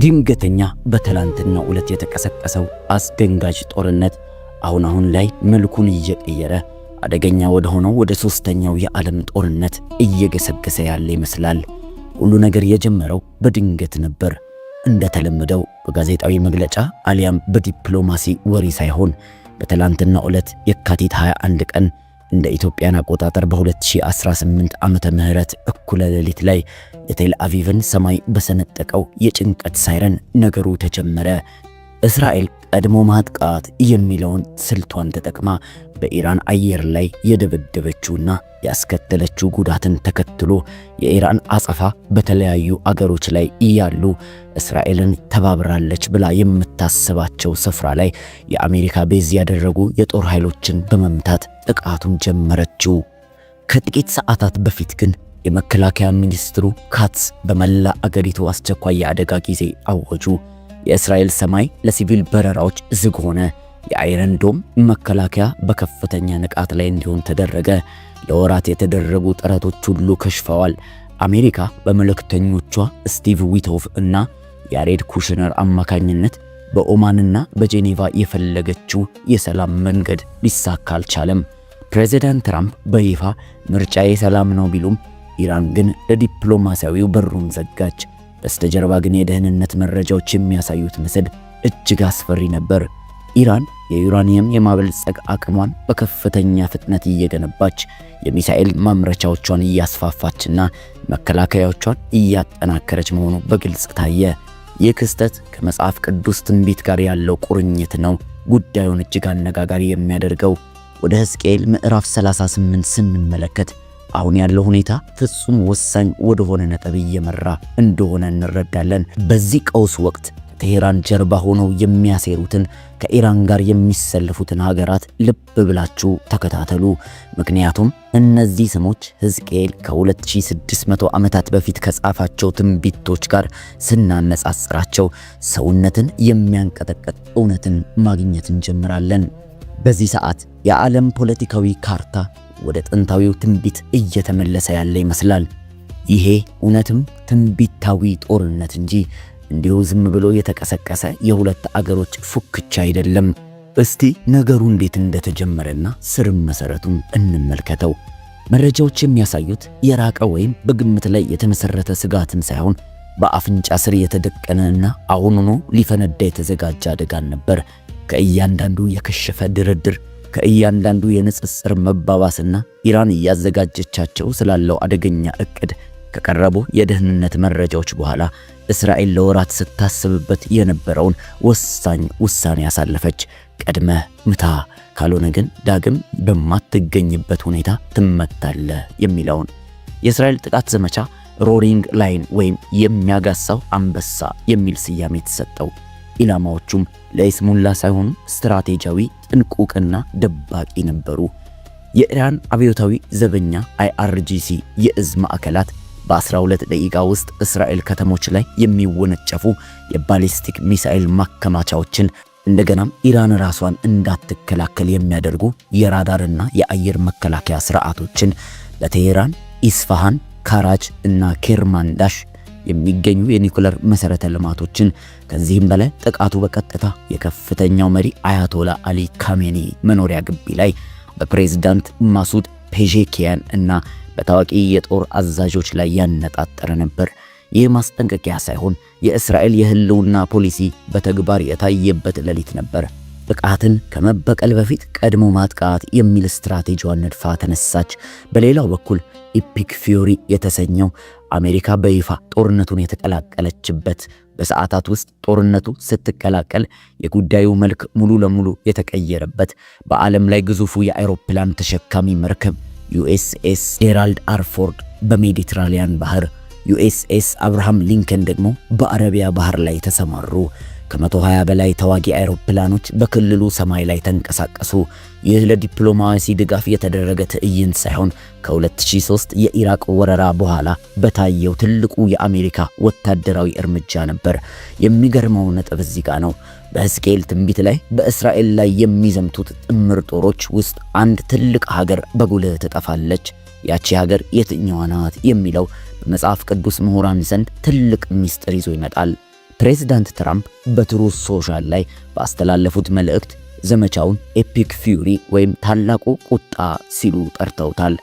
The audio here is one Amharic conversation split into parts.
ድንገተኛ በትላንትናው ዕለት የተቀሰቀሰው አስደንጋጭ ጦርነት አሁን አሁን ላይ መልኩን እየቀየረ አደገኛ ወደ ሆነው ወደ ሶስተኛው የዓለም ጦርነት እየገሰገሰ ያለ ይመስላል። ሁሉ ነገር የጀመረው በድንገት ነበር። እንደተለመደው በጋዜጣዊ መግለጫ አሊያም በዲፕሎማሲ ወሬ ሳይሆን በትላንትናው ዕለት የካቲት 21 ቀን እንደ ኢትዮጵያን አቆጣጠር በ2018 ዓመተ ምህረት እኩለ ሌሊት ላይ የቴል አቪቭን ሰማይ በሰነጠቀው የጭንቀት ሳይረን ነገሩ ተጀመረ። እስራኤል ቀድሞ ማጥቃት የሚለውን ስልቷን ተጠቅማ በኢራን አየር ላይ የደበደበችውና ያስከተለችው ጉዳትን ተከትሎ የኢራን አጸፋ በተለያዩ አገሮች ላይ እያሉ እስራኤልን ተባብራለች ብላ የምታስባቸው ስፍራ ላይ የአሜሪካ base ያደረጉ የጦር ኃይሎችን በመምታት ጥቃቱን ጀመረችው። ከጥቂት ሰዓታት በፊት ግን የመከላከያ ሚኒስትሩ ካትስ በመላ አገሪቱ አስቸኳይ የአደጋ ጊዜ አወጁ። የእስራኤል ሰማይ ለሲቪል በረራዎች ዝግ ሆነ። የ Iron Dome መከላከያ በከፍተኛ ንቃት ላይ እንዲሆን ተደረገ። ለወራት የተደረጉ ጥረቶች ሁሉ ከሽፈዋል። አሜሪካ በመልእክተኞቿ ስቲቭ ዊትኮፍ እና ያሬድ ኩሽነር አማካኝነት በኦማንና በጄኔቫ የፈለገችው የሰላም መንገድ ሊሳካ አልቻለም። ፕሬዚዳንት ትራምፕ በይፋ ምርጫዬ ሰላም ነው ቢሉም ኢራን ግን ለዲፕሎማሲያዊው በሩን ዘጋች። በስተጀርባ ግን የደህንነት መረጃዎች የሚያሳዩት ምስል እጅግ አስፈሪ ነበር። ኢራን የዩራኒየም የማበልጸግ አቅሟን በከፍተኛ ፍጥነት እየገነባች፣ የሚሳኤል ማምረቻዎቿን እያስፋፋችና መከላከያዎቿን እያጠናከረች መሆኑ በግልጽ ታየ። ይህ ክስተት ከመጽሐፍ ቅዱስ ትንቢት ጋር ያለው ቁርኝት ነው ጉዳዩን እጅግ አነጋጋሪ የሚያደርገው። ወደ ሕዝቅኤል ምዕራፍ 38 ስንመለከት አሁን ያለው ሁኔታ ፍጹም ወሳኝ ወደሆነ ነጥብ እየመራ እንደሆነ እንረዳለን። በዚህ ቀውስ ወቅት ከቴሄራን ጀርባ ሆነው የሚያሴሩትን፣ ከኢራን ጋር የሚሰለፉትን ሀገራት ልብ ብላችሁ ተከታተሉ። ምክንያቱም እነዚህ ስሞች ሕዝቅኤል ከ2600 ዓመታት በፊት ከጻፋቸው ትንቢቶች ጋር ስናነጻጽራቸው ሰውነትን የሚያንቀጠቅጥ እውነትን ማግኘት እንጀምራለን። በዚህ ሰዓት የዓለም ፖለቲካዊ ካርታ ወደ ጥንታዊው ትንቢት እየተመለሰ ያለ ይመስላል። ይሄ እውነትም ትንቢታዊ ጦርነት እንጂ እንዲሁ ዝም ብሎ የተቀሰቀሰ የሁለት አገሮች ፉክቻ አይደለም። እስቲ ነገሩ እንዴት እንደተጀመረና ስር መሰረቱን እንመልከተው። መረጃዎች የሚያሳዩት የራቀ ወይም በግምት ላይ የተመሰረተ ስጋትን ሳይሆን በአፍንጫ ስር የተደቀነና አሁኑኑ ሊፈነዳ የተዘጋጀ አደጋን ነበር። ከእያንዳንዱ የከሸፈ ድርድር፣ ከእያንዳንዱ የንጽጽር መባባስና ኢራን እያዘጋጀቻቸው ስላለው አደገኛ እቅድ ከቀረቡ የደህንነት መረጃዎች በኋላ እስራኤል ለወራት ስታስብበት የነበረውን ወሳኝ ውሳኔ ያሳለፈች። ቀድመህ ምታ፣ ካልሆነ ግን ዳግም በማትገኝበት ሁኔታ ትመታለህ የሚለውን። የእስራኤል ጥቃት ዘመቻ Roaring Lion ወይም የሚያጋሳው አንበሳ የሚል ስያሜ የተሰጠው፣ ኢላማዎቹም ለይስሙላ ሳይሆኑ ስትራቴጂያዊ፣ ጥንቁቅና ደባቂ ነበሩ። የኢራን አብዮታዊ ዘበኛ IRGC የእዝ ማዕከላት በ12 ደቂቃ ውስጥ እስራኤል ከተሞች ላይ የሚወነጨፉ የባሊስቲክ ሚሳኤል ማከማቻዎችን፣ እንደገናም ኢራን ራሷን እንዳትከላከል የሚያደርጉ የራዳርና የአየር መከላከያ ስርዓቶችን፣ በቴሄራን፣ ኢስፋሃን፣ ካራጅ እና ኬርማንዳሽ የሚገኙ የኒኩለር መሰረተ ልማቶችን፣ ከዚህም በላይ ጥቃቱ በቀጥታ የከፍተኛው መሪ አያቶላ አሊ ካሜኒ መኖሪያ ግቢ ላይ፣ በፕሬዝዳንት ማሱድ ፔዤኪያን እና በታዋቂ የጦር አዛዦች ላይ ያነጣጠረ ነበር። ይህ ማስጠንቀቂያ ሳይሆን የእስራኤል የህልውና ፖሊሲ በተግባር የታየበት ሌሊት ነበር። ጥቃትን ከመበቀል በፊት ቀድሞ ማጥቃት የሚል ስትራቴጂዋን ነድፋ ተነሳች። በሌላው በኩል Epic Fury የተሰኘው አሜሪካ በይፋ ጦርነቱን የተቀላቀለችበት፣ በሰዓታት ውስጥ ጦርነቱ ስትቀላቀል የጉዳዩ መልክ ሙሉ ለሙሉ የተቀየረበት በዓለም ላይ ግዙፉ የአውሮፕላን ተሸካሚ መርከብ USS ጄራልድ አር ፎርድ በሜዲትራሊያን ባህር፣ USS አብርሃም ሊንከን ደግሞ በአረቢያ ባህር ላይ ተሰማሩ። ከ120 በላይ ተዋጊ አውሮፕላኖች በክልሉ ሰማይ ላይ ተንቀሳቀሱ። ይህ ለዲፕሎማሲ ድጋፍ የተደረገ ትዕይንት ሳይሆን ከ2003 የኢራቅ ወረራ በኋላ በታየው ትልቁ የአሜሪካ ወታደራዊ እርምጃ ነበር። የሚገርመው ነጥብ እዚህ ጋ ነው። በሕዝቅኤል ትንቢት ላይ በእስራኤል ላይ የሚዘምቱት ጥምር ጦሮች ውስጥ አንድ ትልቅ ሀገር በጉልህ ትጠፋለች። ያቺ ሀገር የትኛዋ ናት የሚለው በመጽሐፍ ቅዱስ ምሁራን ዘንድ ትልቅ ምስጢር ይዞ ይመጣል። ፕሬዝዳንት ትራምፕ በ Truth Social ላይ ባስተላለፉት መልእክት ዘመቻውን Epic Fury ወይም ታላቁ ቁጣ ሲሉ ጠርተውታል።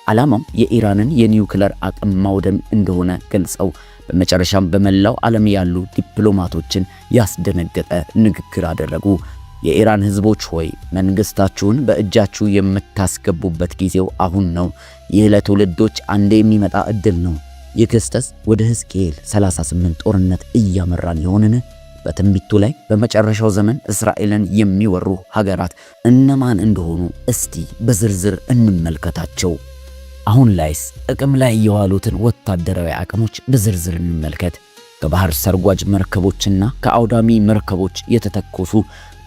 ዓላማው የኢራንን የኒውክለር አቅም ማውደም እንደሆነ ገልጸው በመጨረሻም በመላው ዓለም ያሉ ዲፕሎማቶችን ያስደነገጠ ንግግር አደረጉ። የኢራን ሕዝቦች ሆይ፣ መንግስታችሁን በእጃችሁ የምታስገቡበት ጊዜው አሁን ነው። ይህ ለትውልዶች አንዴ የሚመጣ እድል ነው። ይህ ክስተት ወደ ሕዝቅኤል 38 ጦርነት እያመራን ይሆንን? በትንቢቱ ላይ በመጨረሻው ዘመን እስራኤልን የሚወሩ ሀገራት እነማን እንደሆኑ እስቲ በዝርዝር እንመልከታቸው። አሁን ላይስ ጥቅም ላይ የዋሉትን ወታደራዊ አቅሞች በዝርዝር እንመልከት። ከባህር ሰርጓጅ መርከቦችና ከአውዳሚ መርከቦች የተተኮሱ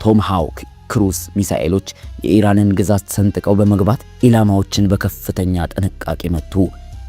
ቶማሃውክ ክሩዝ ሚሳኤሎች የኢራንን ግዛት ሰንጥቀው በመግባት ኢላማዎችን በከፍተኛ ጥንቃቄ መቱ።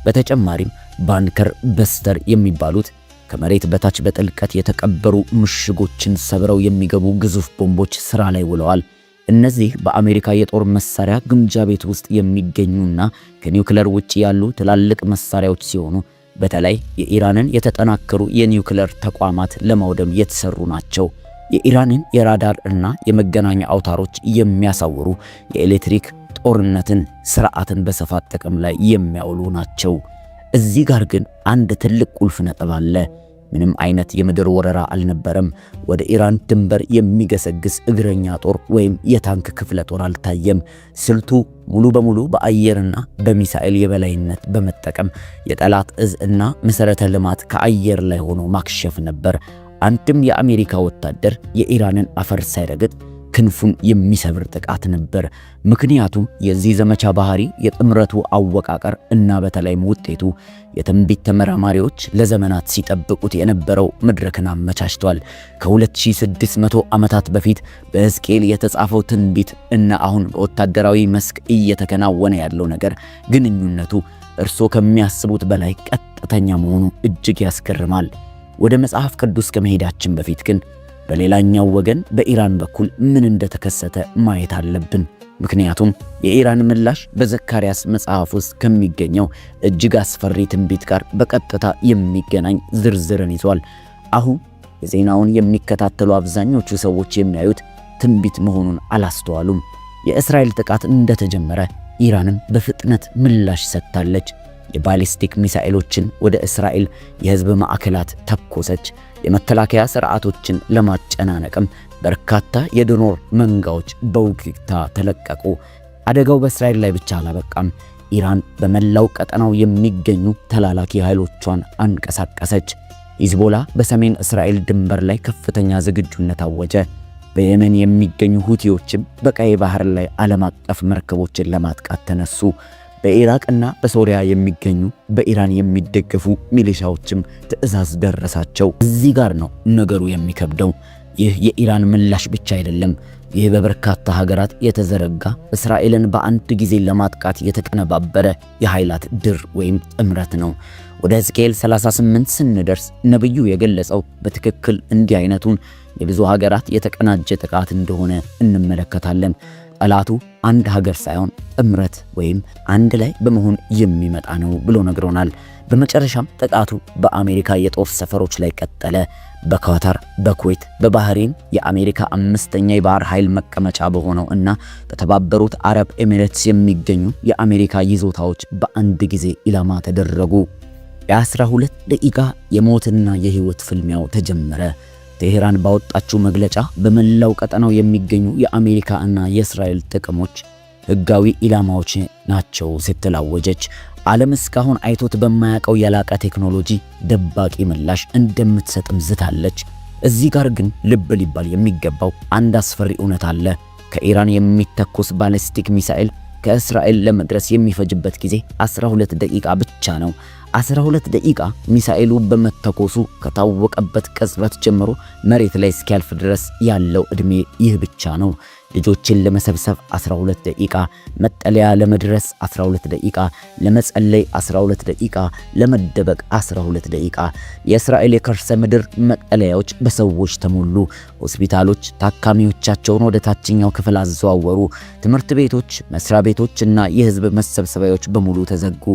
በተጨማሪም bunker buster የሚባሉት ከመሬት በታች በጥልቀት የተቀበሩ ምሽጎችን ሰብረው የሚገቡ ግዙፍ ቦምቦች ሥራ ላይ ውለዋል። እነዚህ በአሜሪካ የጦር መሳሪያ ግምጃ ቤት ውስጥ የሚገኙና ከኒውክለር ውጪ ያሉ ትላልቅ መሳሪያዎች ሲሆኑ በተለይ የኢራንን የተጠናከሩ የኒውክለር ተቋማት ለማውደም የተሰሩ ናቸው። የኢራንን የራዳር እና የመገናኛ አውታሮች የሚያሳውሩ የኤሌክትሪክ ጦርነትን ስርዓትን በስፋት ጥቅም ላይ የሚያውሉ ናቸው። እዚህ ጋር ግን አንድ ትልቅ ቁልፍ ነጥብ አለ። ምንም አይነት የምድር ወረራ አልነበረም። ወደ ኢራን ድንበር የሚገሰግስ እግረኛ ጦር ወይም የታንክ ክፍለ ጦር አልታየም። ስልቱ ሙሉ በሙሉ በአየርና በሚሳኤል የበላይነት በመጠቀም የጠላት እዝ እና መሰረተ ልማት ከአየር ላይ ሆኖ ማክሸፍ ነበር። አንድም የአሜሪካ ወታደር የኢራንን አፈር ሳይረግጥ ክንፉን የሚሰብር ጥቃት ነበር። ምክንያቱም የዚህ ዘመቻ ባህሪ፣ የጥምረቱ አወቃቀር እና በተለይም ውጤቱ የትንቢት ተመራማሪዎች ለዘመናት ሲጠብቁት የነበረው መድረክን አመቻችቷል። ከ2600 ዓመታት በፊት በሕዝቅኤል የተጻፈው ትንቢት እና አሁን በወታደራዊ መስክ እየተከናወነ ያለው ነገር ግንኙነቱ እርሶ ከሚያስቡት በላይ ቀጥተኛ መሆኑ እጅግ ያስገርማል። ወደ መጽሐፍ ቅዱስ ከመሄዳችን በፊት ግን በሌላኛው ወገን በኢራን በኩል ምን እንደተከሰተ ማየት አለብን። ምክንያቱም የኢራን ምላሽ በዘካርያስ መጽሐፍ ውስጥ ከሚገኘው እጅግ አስፈሪ ትንቢት ጋር በቀጥታ የሚገናኝ ዝርዝርን ይዟል። አሁን የዜናውን የሚከታተሉ አብዛኞቹ ሰዎች የሚያዩት ትንቢት መሆኑን አላስተዋሉም። የእስራኤል ጥቃት እንደተጀመረ ኢራንም በፍጥነት ምላሽ ሰጥታለች። የባሊስቲክ ሚሳኤሎችን ወደ እስራኤል የሕዝብ ማዕከላት ተኮሰች። የመከላከያ ስርዓቶችን ለማጨናነቅም በርካታ የድሮን መንጋዎች በውግታ ተለቀቁ። አደጋው በእስራኤል ላይ ብቻ አላበቃም። ኢራን በመላው ቀጠናው የሚገኙ ተላላኪ ኃይሎቿን አንቀሳቀሰች። ሂዝቦላ በሰሜን እስራኤል ድንበር ላይ ከፍተኛ ዝግጁነት አወጀ። በየመን የሚገኙ ሁቲዎችም በቀይ ባህር ላይ ዓለም አቀፍ መርከቦችን ለማጥቃት ተነሱ። በኢራቅና በሶሪያ የሚገኙ በኢራን የሚደገፉ ሚሊሻዎችም ትዕዛዝ ደረሳቸው። እዚህ ጋር ነው ነገሩ የሚከብደው። ይህ የኢራን ምላሽ ብቻ አይደለም። ይህ በበርካታ ሀገራት የተዘረጋ እስራኤልን በአንድ ጊዜ ለማጥቃት የተቀነባበረ የኃይላት ድር ወይም ጥምረት ነው። ወደ ሕዝቅኤል 38 ስንደርስ ነብዩ የገለጸው በትክክል እንዲህ አይነቱን የብዙ ሀገራት የተቀናጀ ጥቃት እንደሆነ እንመለከታለን። ጠላቱ አንድ ሀገር ሳይሆን ጥምረት ወይም አንድ ላይ በመሆን የሚመጣ ነው ብሎ ነግሮናል። በመጨረሻም ጥቃቱ በአሜሪካ የጦር ሰፈሮች ላይ ቀጠለ። በኳታር፣ በኩዌት፣ በባህሬን የአሜሪካ አምስተኛ የባህር ኃይል መቀመጫ በሆነው እና በተባበሩት አረብ ኤሚሬትስ የሚገኙ የአሜሪካ ይዞታዎች በአንድ ጊዜ ኢላማ ተደረጉ። የ12 ደቂቃ የሞትና የህይወት ፍልሚያው ተጀመረ። ቴሄራን ባወጣችው መግለጫ በመላው ቀጠናው የሚገኙ የአሜሪካ እና የእስራኤል ጥቅሞች ህጋዊ ኢላማዎች ናቸው ስትል አወጀች። ዓለም እስካሁን አይቶት በማያውቀው የላቀ ቴክኖሎጂ ደባቂ ምላሽ እንደምትሰጥም ዝታለች። እዚህ ጋር ግን ልብ ሊባል የሚገባው አንድ አስፈሪ እውነት አለ። ከኢራን የሚተኮስ ባሊስቲክ ሚሳኤል ከእስራኤል ለመድረስ የሚፈጅበት ጊዜ 12 ደቂቃ ብቻ ነው። 12 ደቂቃ ሚሳኤሉ በመተኮሱ ከታወቀበት ቅጽበት ጀምሮ መሬት ላይ እስኪያልፍ ድረስ ያለው ዕድሜ ይህ ብቻ ነው። ልጆችን ለመሰብሰብ 12 ደቂቃ፣ መጠለያ ለመድረስ 12 ደቂቃ፣ ለመጸለይ 12 ደቂቃ፣ ለመደበቅ 12 ደቂቃ። የእስራኤል የከርሰ ምድር መጠለያዎች በሰዎች ተሞሉ። ሆስፒታሎች ታካሚዎቻቸውን ወደ ታችኛው ክፍል አዘዋወሩ። ትምህርት ቤቶች፣ መስሪያ ቤቶች እና የህዝብ መሰብሰቢያዎች በሙሉ ተዘጉ።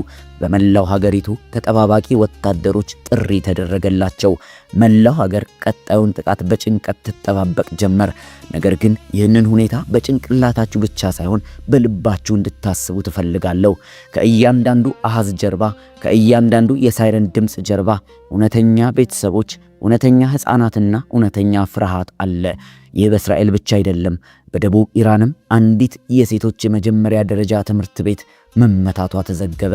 በመላው ሀገሪቱ ተጠባባቂ ወታደሮች ጥሪ ተደረገላቸው። መላው ሀገር ቀጣዩን ጥቃት በጭንቀት ትጠባበቅ ጀመር። ነገር ግን ይህንን ሁኔታ በጭንቅላታችሁ ብቻ ሳይሆን በልባችሁ እንድታስቡ ትፈልጋለሁ። ከእያንዳንዱ አሃዝ ጀርባ፣ ከእያንዳንዱ የሳይረን ድምፅ ጀርባ እውነተኛ ቤተሰቦች፣ እውነተኛ ሕፃናትና እውነተኛ ፍርሃት አለ። ይህ በእስራኤል ብቻ አይደለም። በደቡብ ኢራንም አንዲት የሴቶች የመጀመሪያ ደረጃ ትምህርት ቤት መመታቷ ተዘገበ።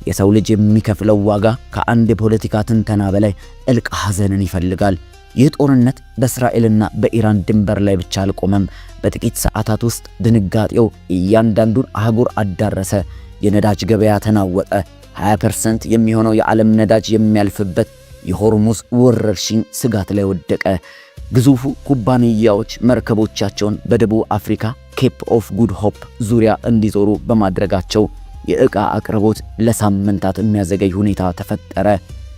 የሰው ልጅ የሚከፍለው ዋጋ ከአንድ የፖለቲካ ትንተና በላይ ጥልቅ ሐዘንን ይፈልጋል። ይህ ጦርነት በእስራኤልና በኢራን ድንበር ላይ ብቻ አልቆመም። በጥቂት ሰዓታት ውስጥ ድንጋጤው እያንዳንዱን አህጉር አዳረሰ። የነዳጅ ገበያ ተናወጠ። 20% የሚሆነው የዓለም ነዳጅ የሚያልፍበት የሆርሙዝ ወረርሽኝ ስጋት ላይ ወደቀ። ግዙፉ ኩባንያዎች መርከቦቻቸውን በደቡብ አፍሪካ ኬፕ ኦፍ ጉድ ሆፕ ዙሪያ እንዲዞሩ በማድረጋቸው የዕቃ አቅርቦት ለሳምንታት የሚያዘገይ ሁኔታ ተፈጠረ።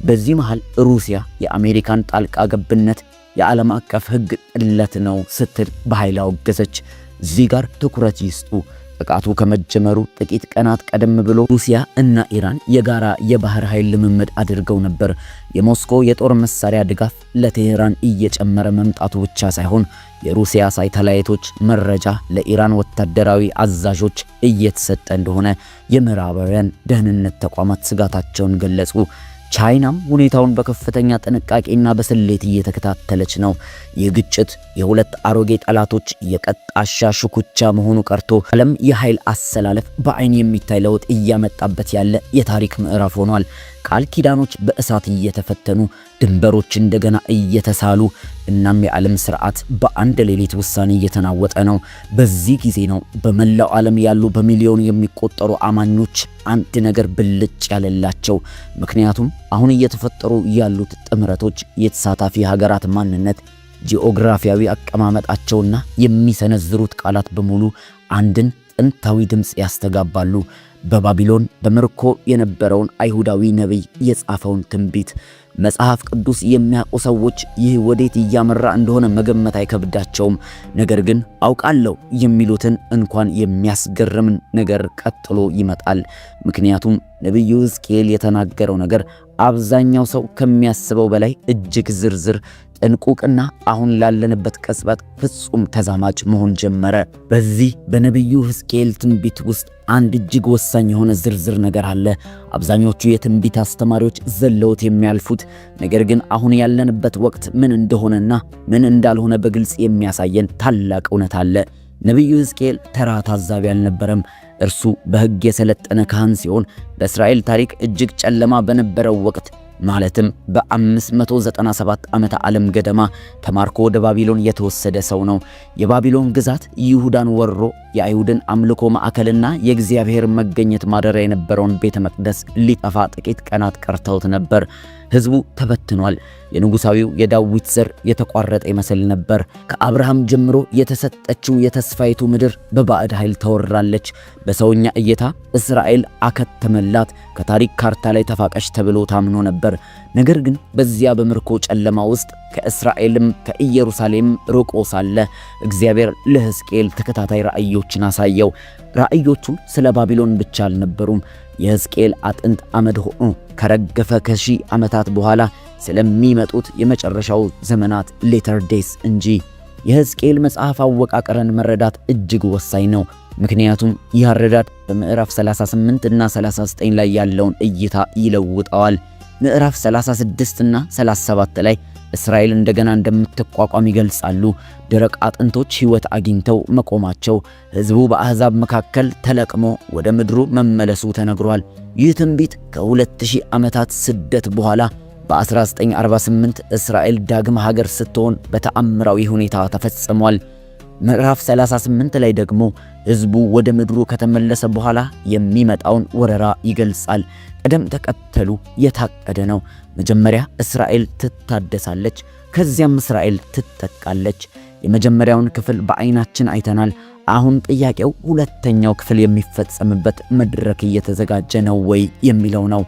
በዚህ መሃል ሩሲያ የአሜሪካን ጣልቃ ገብነት የዓለም አቀፍ ሕግ ጥለት ነው ስትል በኃይል አወገዘች። እዚህ ጋር ትኩረት ይስጡ። ጥቃቱ ከመጀመሩ ጥቂት ቀናት ቀደም ብሎ ሩሲያ እና ኢራን የጋራ የባህር ኃይል ልምምድ አድርገው ነበር። የሞስኮ የጦር መሳሪያ ድጋፍ ለቴህራን እየጨመረ መምጣቱ ብቻ ሳይሆን የሩሲያ ሳተላይቶች መረጃ ለኢራን ወታደራዊ አዛዦች እየተሰጠ እንደሆነ የምዕራባውያን ደህንነት ተቋማት ስጋታቸውን ገለጹ። ቻይናም ሁኔታውን በከፍተኛ ጥንቃቄና በስሌት እየተከታተለች ነው። ይህ ግጭት የሁለት አሮጌ ጠላቶች የቀጣሻ ሽኩቻ መሆኑ ቀርቶ ዓለም የኃይል አሰላለፍ በአይን የሚታይ ለውጥ እያመጣበት ያለ የታሪክ ምዕራፍ ሆኗል። ቃል ኪዳኖች በእሳት እየተፈተኑ፣ ድንበሮች እንደገና እየተሳሉ፣ እናም የዓለም ስርዓት በአንድ ሌሊት ውሳኔ እየተናወጠ ነው። በዚህ ጊዜ ነው በመላው ዓለም ያሉ በሚሊዮን የሚቆጠሩ አማኞች አንድ ነገር ብልጭ ያለላቸው። ምክንያቱም አሁን እየተፈጠሩ ያሉት ጥምረቶች የተሳታፊ ሀገራት ማንነት፣ ጂኦግራፊያዊ አቀማመጣቸውና የሚሰነዝሩት ቃላት በሙሉ አንድን ጥንታዊ ድምፅ ያስተጋባሉ። በባቢሎን በምርኮ የነበረውን አይሁዳዊ ነቢይ የጻፈውን ትንቢት መጽሐፍ ቅዱስ የሚያውቁ ሰዎች ይህ ወዴት እያመራ እንደሆነ መገመት አይከብዳቸውም። ነገር ግን አውቃለሁ የሚሉትን እንኳን የሚያስገርም ነገር ቀጥሎ ይመጣል። ምክንያቱም ነቢዩ ሕዝቅኤል የተናገረው ነገር አብዛኛው ሰው ከሚያስበው በላይ እጅግ ዝርዝር፣ ጥንቁቅና አሁን ላለንበት ቅጽበት ፍጹም ተዛማጅ መሆን ጀመረ። በዚህ በነቢዩ ሕዝቅኤል ትንቢት ውስጥ አንድ እጅግ ወሳኝ የሆነ ዝርዝር ነገር አለ። አብዛኞቹ የትንቢት አስተማሪዎች ዘለውት የሚያልፉት ነገር ግን አሁን ያለንበት ወቅት ምን እንደሆነና ምን እንዳልሆነ በግልጽ የሚያሳየን ታላቅ እውነት አለ። ነቢዩ ሕዝቅኤል ተራ ታዛቢ አልነበረም። እርሱ በሕግ የሰለጠነ ካህን ሲሆን በእስራኤል ታሪክ እጅግ ጨለማ በነበረው ወቅት ማለትም በ597 ዓመተ ዓለም ገደማ ተማርኮ ወደ ባቢሎን የተወሰደ ሰው ነው። የባቢሎን ግዛት ይሁዳን ወሮ የአይሁድን አምልኮ ማዕከልና የእግዚአብሔር መገኘት ማደሪያ የነበረውን ቤተ መቅደስ ሊጠፋ ጥቂት ቀናት ቀርተውት ነበር። ሕዝቡ ተበትኗል። የንጉሳዊው የዳዊት ዘር የተቋረጠ ይመስል ነበር። ከአብርሃም ጀምሮ የተሰጠችው የተስፋይቱ ምድር በባዕድ ኃይል ተወራለች። በሰውኛ እይታ እስራኤል አከተመላት፣ ከታሪክ ካርታ ላይ ተፋቀች ተብሎ ታምኖ ነበር። ነገር ግን በዚያ በምርኮ ጨለማ ውስጥ ከእስራኤልም ከኢየሩሳሌም ርቆ ሳለ እግዚአብሔር ለሕዝቅኤል ተከታታይ ራእዮችን አሳየው። ራእዮቹ ስለ ባቢሎን ብቻ አልነበሩም። የሕዝቅኤል አጥንት አመድ ሆኖ ከረገፈ ከሺህ ዓመታት በኋላ ስለሚመጡት የመጨረሻው ዘመናት latter days እንጂ። የሕዝቅኤል መጽሐፍ አወቃቀርን መረዳት እጅግ ወሳኝ ነው። ምክንያቱም ይህ አረዳድ በምዕራፍ 38 እና 39 ላይ ያለውን እይታ ይለውጠዋል። ምዕራፍ 36 እና 37 ላይ እስራኤል እንደገና እንደምትቋቋም ይገልጻሉ። ደረቅ አጥንቶች ሕይወት አግኝተው መቆማቸው፣ ሕዝቡ በአሕዛብ መካከል ተለቅሞ ወደ ምድሩ መመለሱ ተነግሯል። ይህ ትንቢት ከ2000 ዓመታት ስደት በኋላ በ1948 እስራኤል ዳግም ሀገር ስትሆን በተአምራዊ ሁኔታ ተፈጽሟል። ምዕራፍ 38 ላይ ደግሞ ሕዝቡ ወደ ምድሩ ከተመለሰ በኋላ የሚመጣውን ወረራ ይገልጻል። ቅደም ተከተሉ የታቀደ ነው። መጀመሪያ እስራኤል ትታደሳለች፣ ከዚያም እስራኤል ትጠቃለች። የመጀመሪያውን ክፍል በዓይናችን አይተናል። አሁን ጥያቄው ሁለተኛው ክፍል የሚፈጸምበት መድረክ እየተዘጋጀ ነው ወይ የሚለው ነው።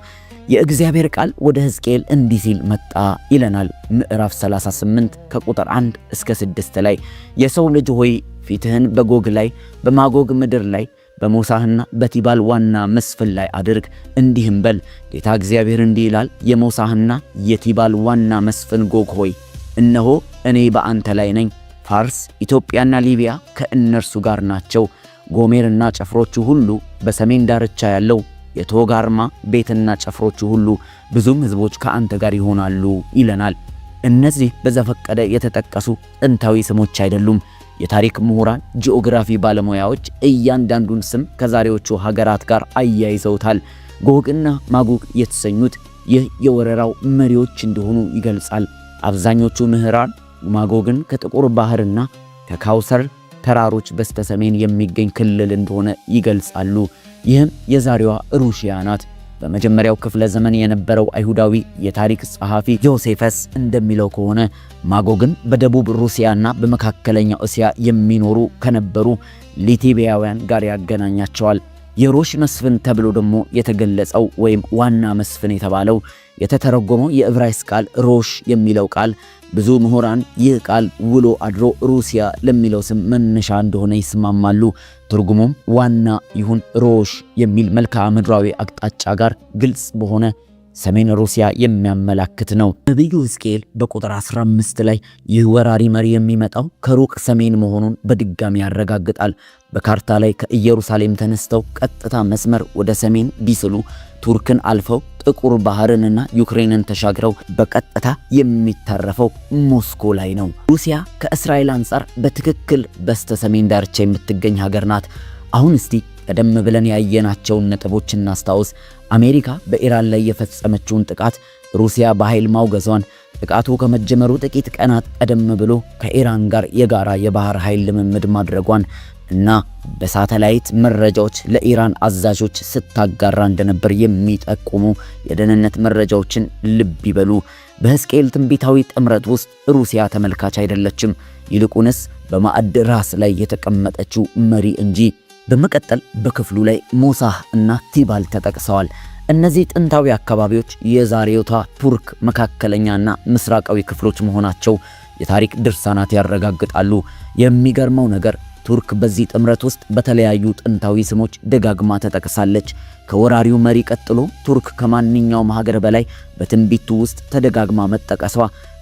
የእግዚአብሔር ቃል ወደ ሕዝቅኤል እንዲህ ሲል መጣ ይለናል። ምዕራፍ 38 ከቁጥር 1 እስከ 6 ላይ የሰው ልጅ ሆይ፣ ፊትህን በጎግ ላይ፣ በማጎግ ምድር ላይ፣ በሞሳህና በቲባል ዋና መስፍን ላይ አድርግ፣ እንዲህም በል ጌታ እግዚአብሔር እንዲህ ይላል፣ የሞሳህና የቲባል ዋና መስፍን ጎግ ሆይ እነሆ እኔ በአንተ ላይ ነኝ። ፋርስ፣ ኢትዮጵያና ሊቢያ ከእነርሱ ጋር ናቸው። ጎሜርና ጭፍሮቹ ሁሉ፣ በሰሜን ዳርቻ ያለው የቶጋርማ ቤትና ጭፍሮቹ ሁሉ፣ ብዙም ሕዝቦች ከአንተ ጋር ይሆናሉ ይለናል። እነዚህ በዘፈቀደ የተጠቀሱ ጥንታዊ ስሞች አይደሉም። የታሪክ ምሁራን፣ ጂኦግራፊ ባለሙያዎች እያንዳንዱን ስም ከዛሬዎቹ ሀገራት ጋር አያይዘውታል። ጎግና ማጎግ የተሰኙት ይህ የወረራው መሪዎች እንደሆኑ ይገልጻል። አብዛኞቹ ምሁራን ማጎግን ከጥቁር ባህርና ከካውሰር ተራሮች በስተሰሜን የሚገኝ ክልል እንደሆነ ይገልጻሉ። ይህም የዛሬዋ ሩሲያ ናት። በመጀመሪያው ክፍለ ዘመን የነበረው አይሁዳዊ የታሪክ ጸሐፊ ጆሴፈስ እንደሚለው ከሆነ ማጎግን በደቡብ ሩሲያና በመካከለኛው እስያ የሚኖሩ ከነበሩ ሊቲቢያውያን ጋር ያገናኛቸዋል። የሮሽ መስፍን ተብሎ ደግሞ የተገለጸው ወይም ዋና መስፍን የተባለው የተተረጎመው የዕብራይስጥ ቃል ሮሽ የሚለው ቃል፣ ብዙ ምሁራን ይህ ቃል ውሎ አድሮ ሩሲያ ለሚለው ስም መነሻ እንደሆነ ይስማማሉ። ትርጉሙም ዋና ይሁን ሮሽ የሚል መልክዓ ምድራዊ አቅጣጫ ጋር ግልጽ በሆነ ሰሜን ሩሲያ የሚያመላክት ነው። ነቢዩ ሕዝቅኤል በቁጥር 15 ላይ ይህ ወራሪ መሪ የሚመጣው ከሩቅ ሰሜን መሆኑን በድጋሚ ያረጋግጣል። በካርታ ላይ ከኢየሩሳሌም ተነስተው ቀጥታ መስመር ወደ ሰሜን ቢስሉ ቱርክን አልፈው ጥቁር ባህርንና ዩክሬንን ተሻግረው በቀጥታ የሚታረፈው ሞስኮ ላይ ነው። ሩሲያ ከእስራኤል አንጻር በትክክል በስተ ሰሜን ዳርቻ የምትገኝ ሀገር ናት። አሁን እስቲ ቀደም ብለን ያየናቸውን ነጥቦች እናስታውስ። አሜሪካ በኢራን ላይ የፈጸመችውን ጥቃት ሩሲያ በኃይል ማውገዟን፣ ጥቃቱ ከመጀመሩ ጥቂት ቀናት ቀደም ብሎ ከኢራን ጋር የጋራ የባህር ኃይል ልምምድ ማድረጓን እና በሳተላይት መረጃዎች ለኢራን አዛዦች ስታጋራ እንደነበር የሚጠቁሙ የደህንነት መረጃዎችን ልብ ይበሉ። በሕዝቅኤል ትንቢታዊ ጥምረት ውስጥ ሩሲያ ተመልካች አይደለችም፣ ይልቁንስ በማዕድ ራስ ላይ የተቀመጠችው መሪ እንጂ። በመቀጠል በክፍሉ ላይ ሞሳህ እና ቲባል ተጠቅሰዋል። እነዚህ ጥንታዊ አካባቢዎች የዛሬዋ ቱርክ መካከለኛና ምስራቃዊ ክፍሎች መሆናቸው የታሪክ ድርሳናት ያረጋግጣሉ። የሚገርመው ነገር ቱርክ በዚህ ጥምረት ውስጥ በተለያዩ ጥንታዊ ስሞች ደጋግማ ተጠቅሳለች። ከወራሪው መሪ ቀጥሎ ቱርክ ከማንኛውም ሀገር በላይ በትንቢቱ ውስጥ ተደጋግማ መጠቀሷ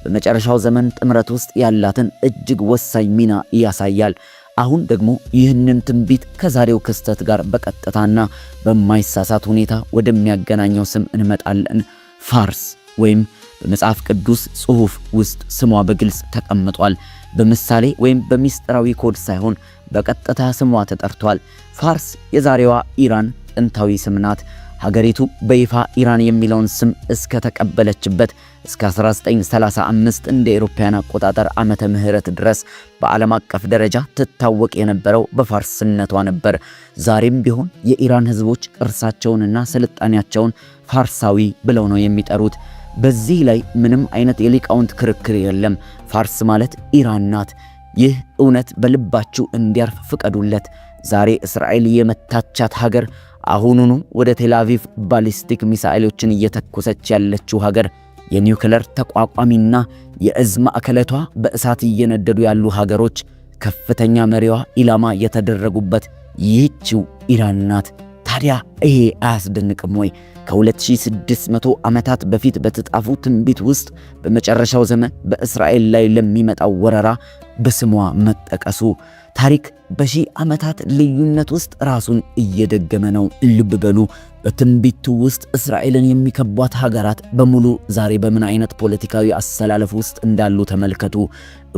በመጨረሻው ዘመን ጥምረት ውስጥ ያላትን እጅግ ወሳኝ ሚና ያሳያል። አሁን ደግሞ ይህንን ትንቢት ከዛሬው ክስተት ጋር በቀጥታና በማይሳሳት ሁኔታ ወደሚያገናኘው ስም እንመጣለን። ፋርስ ወይም በመጽሐፍ ቅዱስ ጽሑፍ ውስጥ ስሟ በግልጽ ተቀምጧል። በምሳሌ ወይም በሚስጥራዊ ኮድ ሳይሆን በቀጥታ ስሟ ተጠርቷል። ፋርስ የዛሬዋ ኢራን ጥንታዊ ስም ናት። ሀገሪቱ በይፋ ኢራን የሚለውን ስም እስከ ተቀበለችበት እስከ 1935 እንደ አውሮፓውያን አቆጣጠር ዓመተ ምህረት ድረስ በዓለም አቀፍ ደረጃ ትታወቅ የነበረው በፋርስነቷ ነበር። ዛሬም ቢሆን የኢራን ሕዝቦች ቅርሳቸውንና ስልጣኔያቸውን ፋርሳዊ ብለው ነው የሚጠሩት። በዚህ ላይ ምንም አይነት የሊቃውንት ክርክር የለም። ፋርስ ማለት ኢራን ናት። ይህ እውነት በልባችሁ እንዲያርፍ ፍቀዱለት። ዛሬ እስራኤል የመታቻት ሀገር፣ አሁኑኑ ወደ ቴል አቪቭ ባሊስቲክ ሚሳኤሎችን እየተኮሰች ያለችው ሀገር፣ የኒውክለር ተቋቋሚና የእዝ ማዕከለቷ በእሳት እየነደዱ ያሉ ሀገሮች ከፍተኛ መሪዋ ኢላማ የተደረጉበት ይህችው ኢራን ናት። ታዲያ ይሄ አያስደንቅም ወይ? ከ2600 ዓመታት በፊት በተጻፉ ትንቢት ውስጥ በመጨረሻው ዘመን በእስራኤል ላይ ለሚመጣው ወረራ በስሟ መጠቀሱ ታሪክ በሺህ ዓመታት ልዩነት ውስጥ ራሱን እየደገመ ነው። ልብ በሉ፣ በትንቢቱ ውስጥ እስራኤልን የሚከቧት ሀገራት በሙሉ ዛሬ በምን አይነት ፖለቲካዊ አሰላለፍ ውስጥ እንዳሉ ተመልከቱ።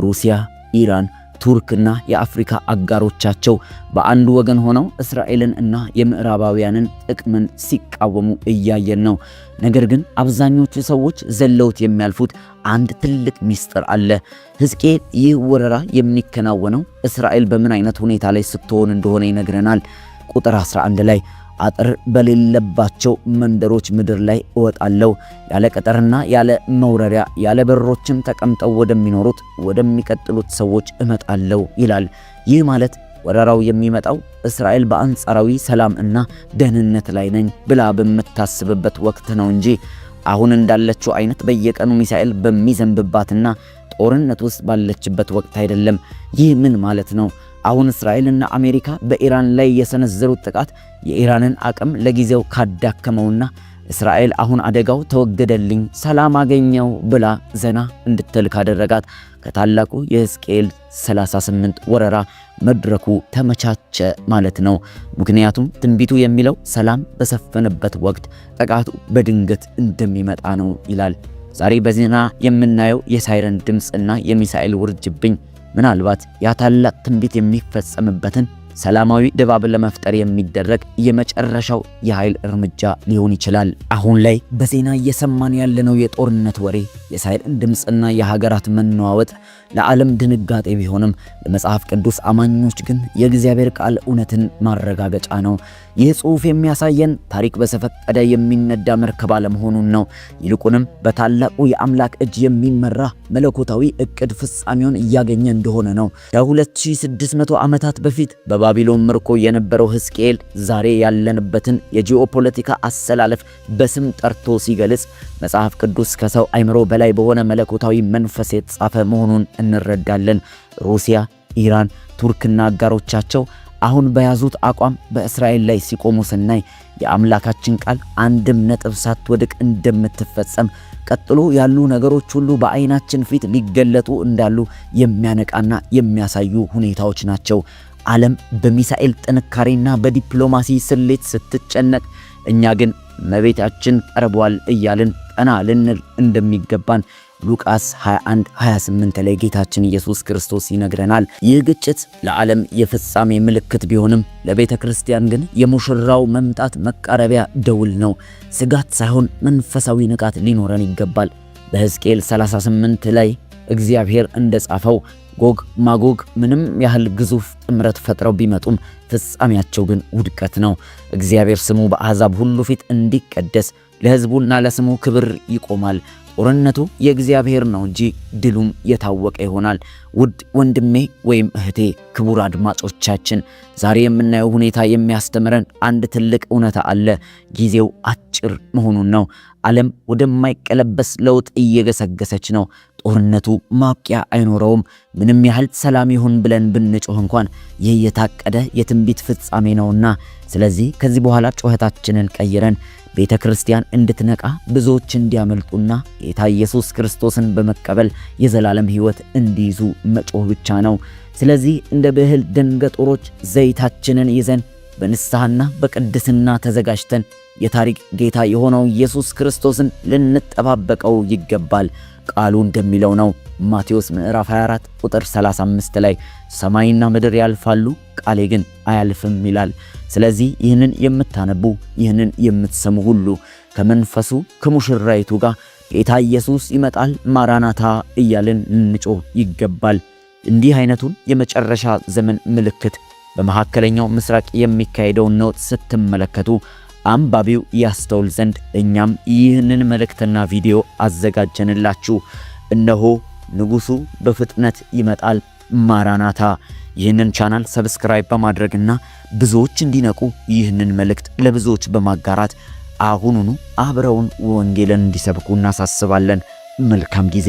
ሩሲያ፣ ኢራን፣ ቱርክና የአፍሪካ አጋሮቻቸው በአንድ ወገን ሆነው እስራኤልን እና የምዕራባውያንን ጥቅምን ሲቃወሙ እያየን ነው። ነገር ግን አብዛኞቹ ሰዎች ዘለውት የሚያልፉት አንድ ትልቅ ሚስጥር አለ። ሕዝቅኤል ይህ ወረራ የሚከናወነው እስራኤል በምን አይነት ሁኔታ ላይ ስትሆን እንደሆነ ይነግረናል። ቁጥር 11 ላይ አጥር በሌለባቸው መንደሮች ምድር ላይ እወጣለሁ፣ ያለ ቅጥርና ያለ መውረሪያ ያለ በሮችም ተቀምጠው ወደሚኖሩት ወደሚቀጥሉት ሰዎች እመጣለሁ ይላል። ይህ ማለት ወረራው የሚመጣው እስራኤል በአንጻራዊ ሰላም እና ደህንነት ላይ ነኝ ብላ በምታስብበት ወቅት ነው እንጂ አሁን እንዳለችው አይነት በየቀኑ ሚሳኤል በሚዘንብባትና ጦርነት ውስጥ ባለችበት ወቅት አይደለም። ይህ ምን ማለት ነው? አሁን እስራኤልና አሜሪካ በኢራን ላይ የሰነዘሩት ጥቃት የኢራንን አቅም ለጊዜው ካዳከመውና እስራኤል አሁን አደጋው ተወገደልኝ፣ ሰላም አገኘው ብላ ዘና እንድትል ካደረጋት ከታላቁ የሕዝቅኤል 38 ወረራ መድረኩ ተመቻቸ ማለት ነው። ምክንያቱም ትንቢቱ የሚለው ሰላም በሰፈነበት ወቅት ጥቃቱ በድንገት እንደሚመጣ ነው ይላል። ዛሬ በዜና የምናየው የሳይረን ድምፅና የሚሳኤል ውርጅብኝ ምናልባት ያ ታላቅ ትንቢት የሚፈጸምበትን ሰላማዊ ድባብ ለመፍጠር የሚደረግ የመጨረሻው የኃይል እርምጃ ሊሆን ይችላል። አሁን ላይ በዜና እየሰማን ያለነው የጦርነት ወሬ፣ የሳይረን ድምፅና የሀገራት መነዋወጥ ለዓለም ድንጋጤ ቢሆንም ለመጽሐፍ ቅዱስ አማኞች ግን የእግዚአብሔር ቃል እውነትን ማረጋገጫ ነው። ይህ ጽሑፍ የሚያሳየን ታሪክ በዘፈቀደ የሚነዳ መርከብ አለመሆኑን ነው። ይልቁንም በታላቁ የአምላክ እጅ የሚመራ መለኮታዊ እቅድ ፍጻሜውን እያገኘ እንደሆነ ነው። ከ2600 ዓመታት በፊት በባቢሎን ምርኮ የነበረው ሕዝቅኤል ዛሬ ያለንበትን የጂኦፖለቲካ አሰላለፍ በስም ጠርቶ ሲገልጽ መጽሐፍ ቅዱስ ከሰው አይምሮ በላይ በሆነ መለኮታዊ መንፈስ የተጻፈ መሆኑን እንረዳለን። ሩሲያ፣ ኢራን፣ ቱርክና አጋሮቻቸው አሁን በያዙት አቋም በእስራኤል ላይ ሲቆሙ ስናይ የአምላካችን ቃል አንድም ነጥብ ሳትወድቅ እንደምትፈጸም፣ ቀጥሎ ያሉ ነገሮች ሁሉ በዓይናችን ፊት ሊገለጡ እንዳሉ የሚያነቃና የሚያሳዩ ሁኔታዎች ናቸው። ዓለም በሚሳኤል ጥንካሬና በዲፕሎማሲ ስሌት ስትጨነቅ፣ እኛ ግን መቤታችን ቀርቧል እያልን ቀና ልንል እንደሚገባን ሉቃስ 21:28 ላይ ጌታችን ኢየሱስ ክርስቶስ ይነግረናል። ይህ ግጭት ለዓለም የፍጻሜ ምልክት ቢሆንም ለቤተ ክርስቲያን ግን የሙሽራው መምጣት መቃረቢያ ደውል ነው። ስጋት ሳይሆን መንፈሳዊ ንቃት ሊኖረን ይገባል። በሕዝቅኤል 38 ላይ እግዚአብሔር እንደጻፈው ጎግ ማጎግ ምንም ያህል ግዙፍ ጥምረት ፈጥረው ቢመጡም ፍጻሜያቸው ግን ውድቀት ነው። እግዚአብሔር ስሙ በአሕዛብ ሁሉ ፊት እንዲቀደስ ለሕዝቡና ለስሙ ክብር ይቆማል። ጦርነቱ የእግዚአብሔር ነው እንጂ ድሉም የታወቀ ይሆናል። ውድ ወንድሜ ወይም እህቴ፣ ክቡር አድማጮቻችን፣ ዛሬ የምናየው ሁኔታ የሚያስተምረን አንድ ትልቅ እውነታ አለ። ጊዜው አጭር መሆኑን ነው። ዓለም ወደማይቀለበስ ለውጥ እየገሰገሰች ነው። ጦርነቱ ማብቂያ አይኖረውም። ምንም ያህል ሰላም ይሁን ብለን ብንጮህ እንኳን ይህ የታቀደ የትንቢት ፍጻሜ ነውና፣ ስለዚህ ከዚህ በኋላ ጩኸታችንን ቀይረን ቤተ ክርስቲያን እንድትነቃ፣ ብዙዎች እንዲያመልጡና ጌታ ኢየሱስ ክርስቶስን በመቀበል የዘላለም ሕይወት እንዲይዙ መጮህ ብቻ ነው። ስለዚህ እንደ ብህል ደንገጦሮች ዘይታችንን ይዘን በንስሐና በቅድስና ተዘጋጅተን የታሪክ ጌታ የሆነው ኢየሱስ ክርስቶስን ልንጠባበቀው ይገባል። ቃሉ እንደሚለው ነው። ማቴዎስ ምዕራፍ 24 ቁጥር 35 ላይ ሰማይና ምድር ያልፋሉ፣ ቃሌ ግን አያልፍም ይላል። ስለዚህ ይህንን የምታነቡ፣ ይህንን የምትሰሙ ሁሉ ከመንፈሱ ከሙሽራይቱ ጋር ጌታ ኢየሱስ ይመጣል ማራናታ እያልን ልንጮህ ይገባል። እንዲህ አይነቱን የመጨረሻ ዘመን ምልክት በመካከለኛው ምስራቅ የሚካሄደውን ነውጥ ስትመለከቱ አንባቢው ያስተውል ዘንድ እኛም ይህንን መልእክትና ቪዲዮ አዘጋጀንላችሁ። እነሆ ንጉሱ በፍጥነት ይመጣል፣ ማራናታ። ይህንን ቻናል subscribe በማድረግና ብዙዎች እንዲነቁ ይህንን መልእክት ለብዙዎች በማጋራት አሁኑኑ አብረውን ወንጌልን እንዲሰብኩ እናሳስባለን። መልካም ጊዜ።